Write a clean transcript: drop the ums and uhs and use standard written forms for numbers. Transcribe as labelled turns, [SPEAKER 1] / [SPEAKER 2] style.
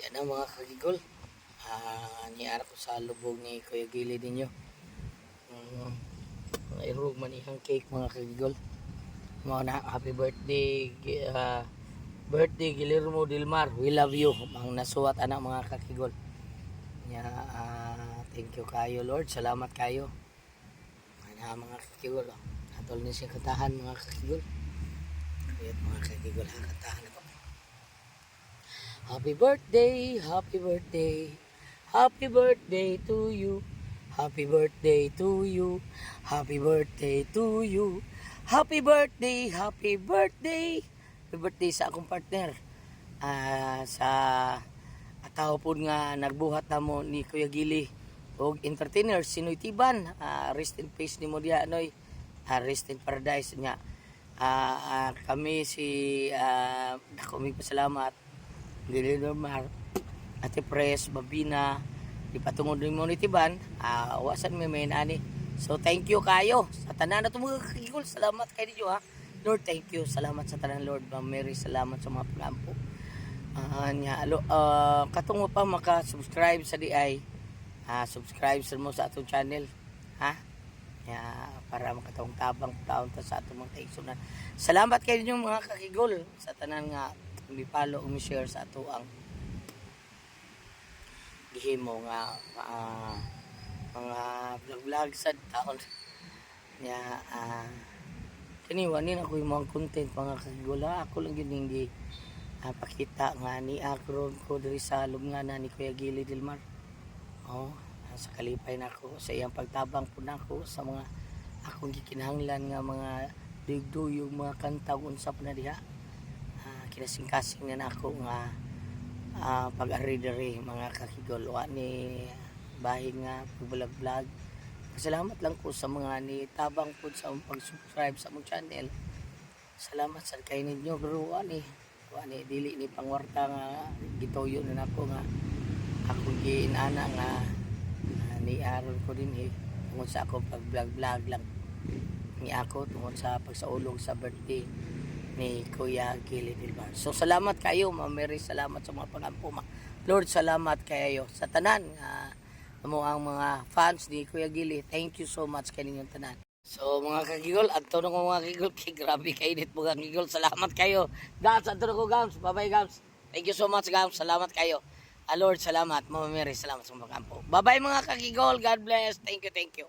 [SPEAKER 1] Yan ang mga kagigol. Niara ko sa lubog ni Kuya Gili ninyo. Irog man ihang cake, mga kagigol. Mao na, happy birthday, birthday Guillermo Dilmar. We love you. Ang nasuwat ana, mga kakigol. Nya, thank you kayo, Lord. Salamat kayo. Ana, mga kakigol. Oh. Atol ni siya kantahan, mga kakigol. Wait, mga kakigol, ha, kantahan ako. Happy birthday, happy birthday, happy birthday to you. Happy birthday to you. Happy birthday to you. Happy birthday, happy birthday. Happy birthday sa akong partner. Sa ataw po nga nagbuhat namo ni Kuya Gili og entertainer si Noy Tiban. Rest in peace nimo diha, Noy. Rest in paradise niya. Kami si dako mi pasalamat Gili Mar, Ate Pres, Babina, di patungod nimo ni Tiban, wasan mi may ani. So thank you kayo sa tanan na mga kakigol. Salamat kayo ninyo, ha. Lord, thank you. Salamat sa tanan, Lord. Ma'am Mary, salamat sa mga pangampo. Nya, alo, katong mo pa maka-subscribe sa DI, subscribe sa mo sa atong channel. Ha? Ya, para makatawang tabang taon ta sa atong mga kaigsunan. Salamat kayo ninyo, mga kakigol, sa tanan nga mi-follow ug mi-share sa ato ang gihimo nga mga vlog vlog sa taon nya. Kini wa ni na ko yung mga content, mga kakigol, ha. Ako lang yun hindi pakita nga ni akron ko diri sa lubnganan ni Kuya Gili Dilmar. Oh, sa kalipay nako sa iyang pagtabang po nako sa mga akong gikinahanglan nga mga duyog-duyog, mga kanta ug unsa pa na diha. Kinasingkasing na nako nga pag-ari diri, mga kakigol. Wa ni bahin nga pag-vlog. Pasalamat lang ko sa mga ni tabang po sa among pag-subscribe sa among channel. Salamat sa kay ninyo, pero wa ni dili ni pangwarta nga gituyo na nako nga akong giinana nga ni aron ko din eh tungod sa ako pag vlog vlog lang ni ako tungod sa pagsaulog sa birthday ni Kuya Gili Dilmar. So salamat kayo, Ma'am Mary, salamat sa mga pangampo, ma. Lord, salamat kayo sa tanan nga amo ang mga fans ni Kuya Gili. Thank you so much kay ninyong tanan. So mga kagigol, adto na ko, mga kagigol, kay grabe kainit, mga kagigol. Salamat kayo. Gams, adto na ko, Gams. Bye-bye, Gams. Thank you so much, Gams. Salamat kayo. Lord, salamat. Mama Mary, salamat sa mga kampo. Bye-bye, mga kagigol. God bless. Thank you, thank you.